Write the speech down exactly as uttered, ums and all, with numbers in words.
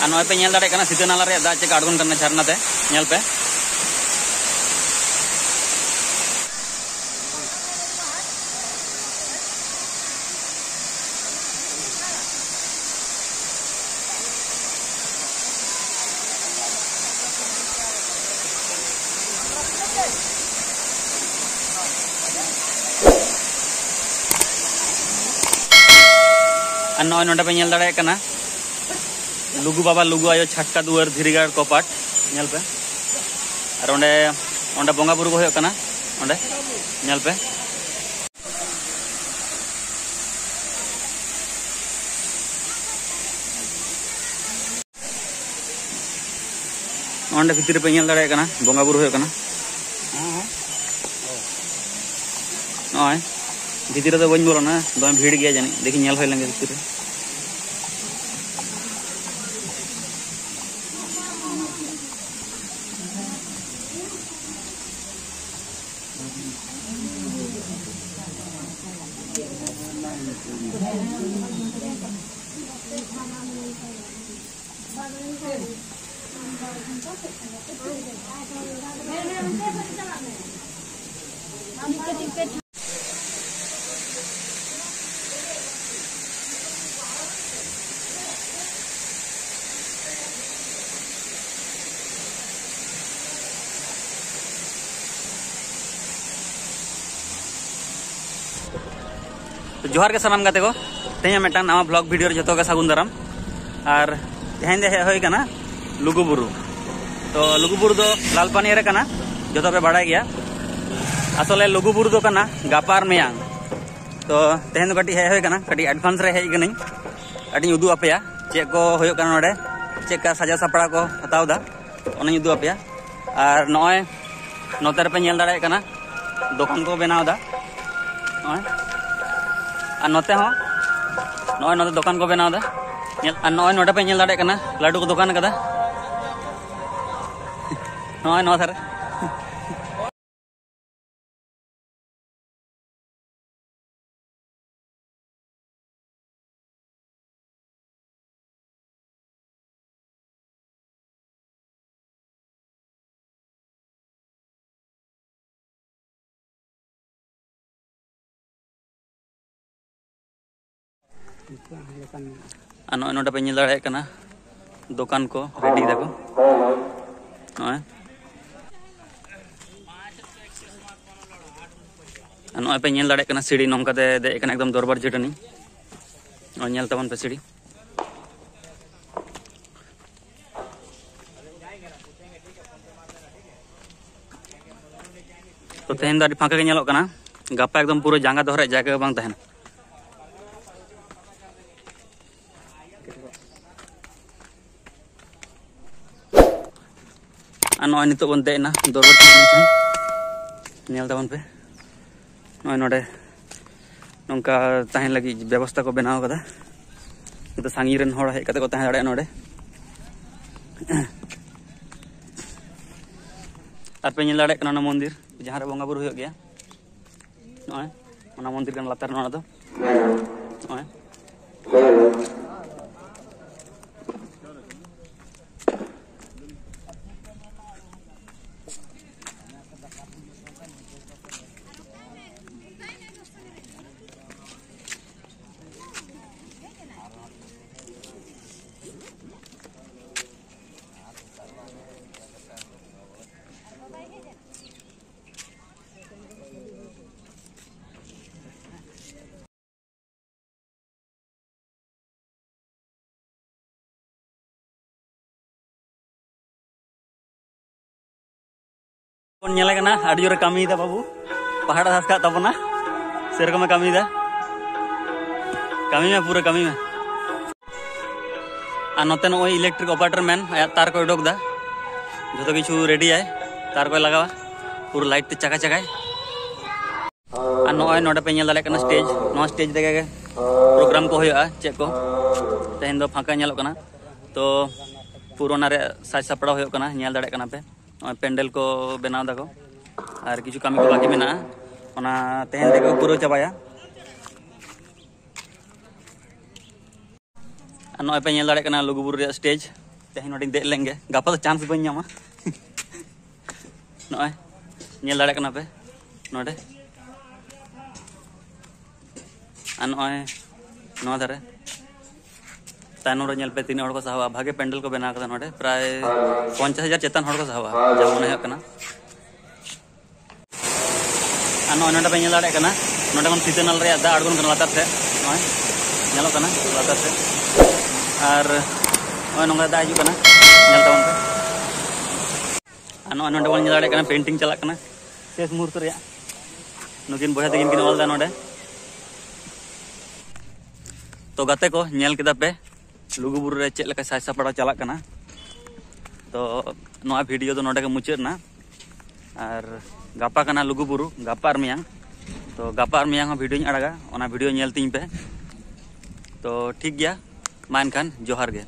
ᱟᱨ ᱱᱚᱜᱼᱚᱭ ᱯᱮ ᱧᱮᱞ ᱫᱟᱲᱮᱭᱟᱜ ᱠᱟᱱᱟ, ᱥᱤᱛᱟᱹ ᱱᱟᱞᱟ ᱨᱮᱭᱟᱜ ᱫᱟᱜ ᱪᱮᱫ ᱞᱮᱠᱟ ᱟᱬᱜᱚᱱ ᱠᱟᱱᱟ ᱡᱷᱟᱨᱱᱟ ᱛᱮ, ᱧᱮᱞ ᱯᱮ᱾ ᱟᱨ ᱱᱚᱜᱼᱚᱭ ᱱᱚᱰᱮ ᱯᱮ ᱧᱮᱞ ᱫᱟᱲᱮᱭᱟᱜ ᱠᱟᱱᱟ, ᱞᱩᱜᱩ ᱵᱟᱵᱟ, ᱞᱩᱜᱩ ᱟᱭᱳ, ᱪᱷᱟᱴᱠᱟ ᱫᱩᱣᱟᱹᱨ, ᱫᱷᱤᱨᱤ ᱜᱟᱲ ᱠᱚᱯᱟᱴ, ᱧᱮᱞ ᱯᱮ᱾ ᱟᱨ ᱚᱸᱰᱮ, ᱚᱸᱰᱮ ᱵᱚᱸᱜᱟ ᱵᱩᱨᱩ ᱠᱚ ᱦᱩᱭᱩᱜ ᱠᱟᱱᱟ, ᱚᱸᱰᱮ ᱧᱮᱞ ᱯᱮ᱾ ᱚᱸᱰᱮ ᱵᱷᱤᱛᱤᱨ ᱨᱮᱯᱮ ᱧᱮᱞ ᱫᱟᱲᱮᱭᱟᱜ ᱠᱟᱱᱟ, ᱵᱚᱸᱜᱟ ᱵᱩᱨᱩ ᱦᱩᱭᱩᱜ ᱠᱟᱱᱟ᱾ ᱱᱚᱜᱼᱚᱭ ᱵᱷᱤᱛᱤᱨ ᱨᱮᱫᱚ ᱵᱟᱹᱧ ᱵᱚᱞᱚᱱᱟ, ᱫᱚᱢᱮ ᱵᱷᱤᱲ ᱜᱮᱭᱟ ᱡᱟᱹᱱᱤᱡ, ᱫᱮᱠᱷᱤ ᱧᱮᱞ ᱦᱩᱭ ᱞᱮᱱᱜᱮ ᱵᱷᱤᱛᱤᱨ ᱨᱮ᱾ ᱛᱚ ᱡᱚᱦᱟᱨ ᱜᱮ ᱥᱟᱱᱟᱢ ᱜᱟᱛᱮ ᱠᱚ, ᱛᱮᱦᱮᱧᱟᱜ ᱢᱤᱫᱴᱟᱝ ᱱᱟᱣᱟ vlog video ᱨᱮ ᱡᱚᱛᱚ ᱜᱮ ᱥᱟᱹᱜᱩᱱ ᱫᱟᱨᱟᱢ᱾ ᱟᱨ ᱛᱮᱦᱮᱧ ᱫᱚ ᱦᱮᱡ ᱦᱩᱭ ᱠᱟᱱᱟ ᱞᱩᱜᱩᱵᱩᱨᱩ᱾ ᱛᱚ ᱞᱩᱜᱩᱵᱩᱨᱩ ᱫᱚ ᱞᱟᱞᱯᱟᱱᱤᱭᱟ ᱨᱮ ᱠᱟᱱᱟ, ᱡᱚᱛᱚ ᱯᱮ ᱵᱟᱲᱟᱭ ᱜᱮᱭᱟ᱾ ᱟᱥᱚᱞᱮ ᱞᱩᱜᱩᱵᱩᱨᱩ ᱫᱚ ᱠᱟᱱᱟ ᱜᱟᱯᱟᱨ ᱢᱮᱭᱟᱝ᱾ ᱛᱚ ᱛᱮᱦᱮᱧ ᱫᱚ ᱠᱟᱹᱴᱤᱡ ᱦᱮᱡ ᱦᱩᱭ ᱠᱟᱱᱟ, ᱠᱟᱹᱴᱤᱡ advance ᱨᱮ ᱦᱮᱡ ᱠᱟᱹᱱᱟᱹᱧ᱾ ᱠᱟᱹᱴᱤᱡ ᱤᱧ ᱩᱫᱩᱜ ᱟᱯᱮᱭᱟ ᱪᱮᱫ ᱠᱚ ᱦᱩᱭᱩᱜ ᱠᱟᱱᱟ ᱱᱚᱰᱮ, ᱪᱮᱫ ᱞᱮᱠᱟ ᱥᱟᱡᱟᱣ ᱥᱟᱯᱲᱟᱣ ᱠᱚ ᱦᱟᱛᱟᱣ ᱮᱫᱟ, ᱚᱱᱟᱧ ᱩᱫᱩᱜ ᱟᱯᱮᱭᱟ᱾ ᱟᱨ ᱱᱚᱜᱼᱚᱭ ᱱᱚᱛᱮ ᱨᱮᱯᱮ ᱧᱮᱞ ᱫᱟᱲᱮᱭᱟᱜ ᱠᱟᱱᱟ, ᱫᱚᱠᱟᱱ ᱠᱚ ᱵᱮᱱᱟᱣ ᱮᱫᱟ ᱱᱚᱜᱼᱚᱭ᱾ ᱟᱨ ᱱᱚᱛᱮ ᱦᱚᱸ ᱱᱚᱜᱼᱚᱭ ᱱᱚᱛᱮ ᱫᱚᱠᱟᱱ ᱠᱚ ᱵᱮᱱᱟᱣ ᱮᱫᱟ᱾ ᱧᱮᱞ, ᱟᱨ ᱱᱚᱜᱼᱚᱭ ᱱᱚᱰᱮ ᱯᱮ ᱧᱮᱞ ᱫᱟᱲᱮᱭᱟᱜ ᱠᱟᱱᱟ, ᱞᱟᱹᱰᱩ ᱠᱚ ᱫᱚᱠᱟᱱ ᱠᱟᱫᱟ ᱱᱚᱜᱼᱚᱭ ᱱᱚᱣᱟ ᱫᱷᱟᱨᱮ᱾ ᱟᱨ ᱱᱚᱜᱼᱚᱭ ᱱᱚᱰᱮ ᱯᱮ ᱧᱮᱞ ᱫᱟᱲᱮᱭᱟᱜ ᱠᱟᱱᱟ, ᱫᱚᱠᱟᱱ ᱠᱚ ᱨᱮᱰᱤᱭ ᱫᱟᱠᱚ᱾ ᱱᱚᱜᱼᱚᱭ, ᱟᱨ ᱱᱚᱜᱼᱚᱭ ᱯᱮ ᱧᱮᱞ ᱫᱟᱲᱮᱭᱟᱜ ᱠᱟᱱᱟ, ᱥᱤᱲᱤ ᱱᱚᱝᱠᱟᱛᱮ ᱫᱮᱡ ᱟᱠᱟᱱᱟ ᱮᱠᱫᱚᱢ ᱫᱚᱨᱵᱟᱨ ᱪᱟᱹᱴᱟᱹᱱᱤ᱾ ᱱᱚᱜᱼᱚᱭ ᱧᱮᱞ ᱛᱟᱵᱚᱱ ᱯᱮ ᱥᱤᱲᱤ᱾ ᱛᱚ, ᱛᱮᱦᱮᱧ ᱫᱚ ᱟᱹᱰᱤ ᱯᱷᱟᱸᱠᱟ ᱜᱮ ᱧᱮᱞᱚᱜ ᱠᱟᱱᱟ, ᱜᱟᱯᱟ ᱮᱠᱫᱚᱢ ᱯᱩᱨᱟᱹ ᱡᱟᱸᱜᱟ ᱫᱚᱦᱚ ᱨᱮᱭᱟᱜ ᱡᱟᱭᱜᱟ ᱜᱮ ᱵᱟᱝ ᱛᱟᱦᱮᱱᱟ᱾ ᱟᱨ ᱱᱚᱜᱼᱚᱭ ᱱᱤᱛᱚᱜ ᱵᱚᱱ ᱫᱮᱡ ᱮᱱᱟ ᱫᱚᱨᱵᱟᱨ ᱪᱟᱹᱴᱟᱹᱱᱤ ᱴᱷᱮᱱ᱾ ᱧᱮᱞ ᱛᱟᱵᱚᱱ ᱯᱮ, ᱱᱚᱜᱼᱚᱭ ᱱᱚᱰᱮ ᱱᱚᱝᱠᱟ ᱛᱟᱦᱮᱱ ᱞᱟᱹᱜᱤᱫ ᱵᱮᱵᱚᱥᱛᱷᱟ ᱠᱚ ᱵᱮᱱᱟᱣ ᱠᱟᱫᱟ, ᱡᱟᱛᱮ ᱥᱟᱺᱜᱤᱧ ᱨᱮᱱ ᱦᱚᱲ ᱦᱮᱡ ᱠᱟᱛᱮ ᱠᱚ ᱛᱟᱦᱮᱸ ᱫᱟᱲᱮᱭᱟᱜᱼᱟ ᱱᱚᱰᱮ᱾ ᱟᱨ ᱯᱮ ᱧᱮᱞ ᱫᱟᱲᱮᱭᱟᱜ ᱠᱟᱱᱟ ᱚᱱᱟ ᱢᱚᱱᱫᱤᱨ, ᱡᱟᱦᱟᱸ ᱨᱮ ᱵᱚᱸᱜᱟ ᱵᱩᱨᱩ ᱦᱩᱭᱩᱜ ᱜᱮᱭᱟ᱾ ᱱᱚᱜᱼᱚᱭ ᱚᱱᱟ ᱢᱚᱱᱫᱤᱨ ᱠᱟᱱᱟ ᱞᱟᱛᱟᱨ ᱨᱮ ᱱᱚᱣᱟ ᱫᱚ᱾ ᱱᱚᱜᱼᱚᱭ᱾ ᱵᱚᱱ ᱧᱮᱞᱮ ᱠᱟᱱᱟ, ᱟᱹᱰᱤ ᱡᱳᱨᱮ ᱠᱟᱹᱢᱤᱭᱮᱫᱟ ᱵᱟᱹᱵᱩ, ᱯᱟᱦᱟᱲ ᱫᱷᱟᱥ ᱠᱟᱜ ᱛᱟᱵᱚᱱᱟ, ᱥᱮᱨᱚᱠᱚᱢᱮ ᱠᱟᱹᱢᱤᱭᱮᱫᱟ᱾ ᱠᱟᱹᱢᱤ ᱢᱮ, ᱯᱩᱨᱟᱹ ᱠᱟᱹᱢᱤ ᱢᱮ᱾ ᱟᱨ ᱱᱚᱛᱮ ᱱᱚᱜᱼᱚᱭ electric operator man ᱟᱭᱟᱜ ᱛᱟᱨ ᱠᱚᱭ ᱩᱰᱩᱠ ᱮᱫᱟ, ᱡᱷᱚᱛᱚ ᱠᱤᱪᱷᱩ ᱨᱮᱰᱤᱭᱟᱭ, ᱛᱟᱨ ᱠᱚᱭ ᱞᱟᱜᱟᱣᱟ, ᱯᱩᱨᱟᱹ light ᱛᱮ ᱪᱟᱠᱟ ᱪᱟᱠᱟᱭ᱾ ᱟᱨ ᱱᱚᱜᱼᱚᱭ ᱱᱚᱰᱮ ᱯᱮ ᱧᱮᱞ ᱫᱟᱲᱮᱭᱟᱜ ᱠᱟᱱᱟ stage, ᱱᱚᱣᱟ stage ᱨᱮᱜᱮ program ᱠᱚ ᱦᱩᱭᱩᱜᱼᱟ, ᱪᱮᱫ ᱠᱚ᱾ ᱛᱮᱦᱮᱧ ᱫᱚ ᱯᱷᱟᱸᱠᱟ ᱧᱮᱞᱚᱜ ᱠᱟᱱᱟ, ᱛᱚ ᱯᱩᱨᱟᱹ ᱚᱱᱟ ᱨᱮᱭᱟᱜ ᱥᱟᱡᱽ ᱥᱟᱯᱲᱟᱣ ᱦᱩᱭᱩᱜ ᱠᱟᱱᱟ, ᱧᱮᱞ ᱫᱟᱲᱮᱭᱟᱜ ᱠᱟᱱᱟ ᱯᱮ᱾ ᱱᱚᱜᱼᱚᱭ ᱯᱮᱱᱰᱮᱞ ᱠᱚ ᱵᱮᱱᱟᱣ ᱫᱟᱠᱚ, ᱟᱨ ᱠᱤᱪᱷᱩ ᱠᱟᱹᱢᱤ ᱠᱚ ᱵᱟᱹᱠᱤ ᱢᱮᱱᱟᱜᱼᱟ, ᱚᱱᱟ ᱛᱮᱦᱮᱧ ᱛᱮᱜᱮ ᱠᱚ ᱯᱩᱨᱟᱹᱣ ᱪᱟᱵᱟᱭᱟ᱾ ᱟᱨ ᱱᱚᱜᱼᱚᱭ ᱯᱮ ᱧᱮᱞ ᱫᱟᱲᱮᱭᱟᱜ ᱠᱟᱱᱟ ᱞᱩᱜᱩᱵᱩᱨᱩ ᱨᱮᱭᱟᱜ stage᱾ ᱛᱮᱦᱮᱧ ᱱᱚᱰᱮᱧ ᱫᱮᱡ ᱞᱮᱱ ᱜᱮ, ᱜᱟᱯᱟ ᱫᱚ chance ᱵᱟᱹᱧ ᱧᱟᱢᱟ᱾ ᱱᱚᱜᱼᱚᱭ ᱧᱮᱞ ᱫᱟᱲᱮᱭᱟᱜ ᱠᱟᱱᱟ ᱯᱮ ᱱᱚᱰᱮ᱾ ᱟᱨ ᱱᱚᱜᱼᱚᱭ ᱱᱚᱣᱟ ᱫᱷᱟᱨᱮ ᱛᱟᱭᱱᱚᱢ ᱨᱮ ᱧᱮᱞ ᱯᱮ, ᱛᱤᱱᱟᱹᱜ ᱦᱚᱲ ᱠᱚ ᱥᱟᱦᱚᱵᱼᱟ᱾ ᱵᱷᱟᱜᱮ ᱯᱮᱱᱰᱮᱞ ᱠᱚ ᱵᱮᱱᱟᱣ ᱠᱟᱫᱟ ᱱᱚᱰᱮ, ᱯᱨᱟᱭ ᱯᱚᱧᱪᱟᱥ ᱦᱟᱡᱟᱨ ᱪᱮᱛᱟᱱ ᱦᱚᱲ ᱠᱚ ᱥᱟᱦᱚᱵᱼᱟ, ᱡᱟ ᱢᱚᱱᱮ ᱦᱩᱭᱩᱜ ᱠᱟᱱᱟ᱾ ᱟᱨ ᱱᱚᱜᱼᱚᱭ ᱱᱚᱰᱮ ᱯᱮ ᱧᱮᱞ ᱫᱟᱲᱮᱭᱟᱜ ᱠᱟᱱᱟ, ᱱᱚᱰᱮ ᱠᱷᱚᱱ ᱥᱤᱛᱟᱹ ᱱᱟᱞᱟ ᱨᱮᱭᱟᱜ ᱫᱟᱜ ᱟᱬᱜᱚᱱ ᱠᱟᱱᱟ ᱞᱟᱛᱟᱨ ᱥᱮᱫ, ᱱᱚᱜᱼᱚᱭ ᱧᱮᱞᱚᱜ ᱠᱟᱱᱟ ᱞᱟᱛᱟᱨ ᱥᱮᱫ᱾ ᱟᱨ ᱱᱚᱜᱼᱚᱭ ᱱᱚᱝᱠᱟ ᱫᱟᱜ ᱦᱤᱡᱩᱜ ᱠᱟᱱᱟ, ᱧᱮᱞ ᱛᱟᱵᱚᱱ ᱯᱮ᱾ ᱟᱨ ᱱᱚᱜᱼᱚᱭ ᱱᱚᱰᱮ ᱵᱚᱱ ᱧᱮᱞ ᱫᱟᱲᱮᱭᱟᱜ ᱠᱟᱱᱟ, ᱯᱮᱱᱴᱤᱝ ᱪᱟᱞᱟᱜ ᱠᱟᱱᱟ ᱥᱮᱥ ᱢᱩᱦᱩᱨᱛᱚ ᱨᱮᱭᱟᱜ᱾ ᱱᱩᱠᱤᱱ ᱵᱚᱭᱦᱟ ᱛᱟᱹᱠᱤᱱ ᱠᱤᱱ ᱚᱞ ᱮᱫᱟ ᱱᱚᱰᱮ᱾ ᱛᱚ ᱜᱟᱛᱮ ᱠᱚ, ᱧᱮᱞ ᱠᱮᱫᱟ ᱯᱮ ᱞᱩᱜᱩᱵᱩᱨᱩ ᱨᱮ ᱪᱮᱫ ᱞᱮᱠᱟ ᱥᱟᱡᱽ ᱥᱟᱯᱲᱟᱣ ᱪᱟᱞᱟᱜ ᱠᱟᱱᱟ᱾ ᱛᱚ ᱱᱚᱣᱟ ᱵᱷᱤᱰᱤᱭᱳ ᱫᱚ ᱱᱚᱰᱮ ᱜᱮ ᱢᱩᱪᱟᱹᱫ ᱮᱱᱟ᱾ ᱟᱨ ᱜᱟᱯᱟ ᱠᱟᱱᱟ ᱞᱩᱜᱩᱵᱩᱨᱩ, ᱜᱟᱯᱟ ᱟᱨ ᱢᱮᱭᱟᱝ᱾ ᱛᱚ ᱜᱟᱯᱟ ᱟᱨ ᱢᱮᱭᱟᱝ ᱦᱚᱸ ᱵᱷᱤᱰᱤᱭᱳᱧ ᱟᱲᱟᱜᱟ, ᱚᱱᱟ ᱵᱷᱤᱰᱤᱭᱳ ᱧᱮᱞ ᱛᱤᱧ ᱯᱮ᱾ ᱛᱚ ᱴᱷᱤᱠ ᱜᱮᱭᱟ, ᱢᱟ ᱮᱱᱠᱷᱟᱱ ᱡᱚᱦᱟᱨ ᱜᱮ᱾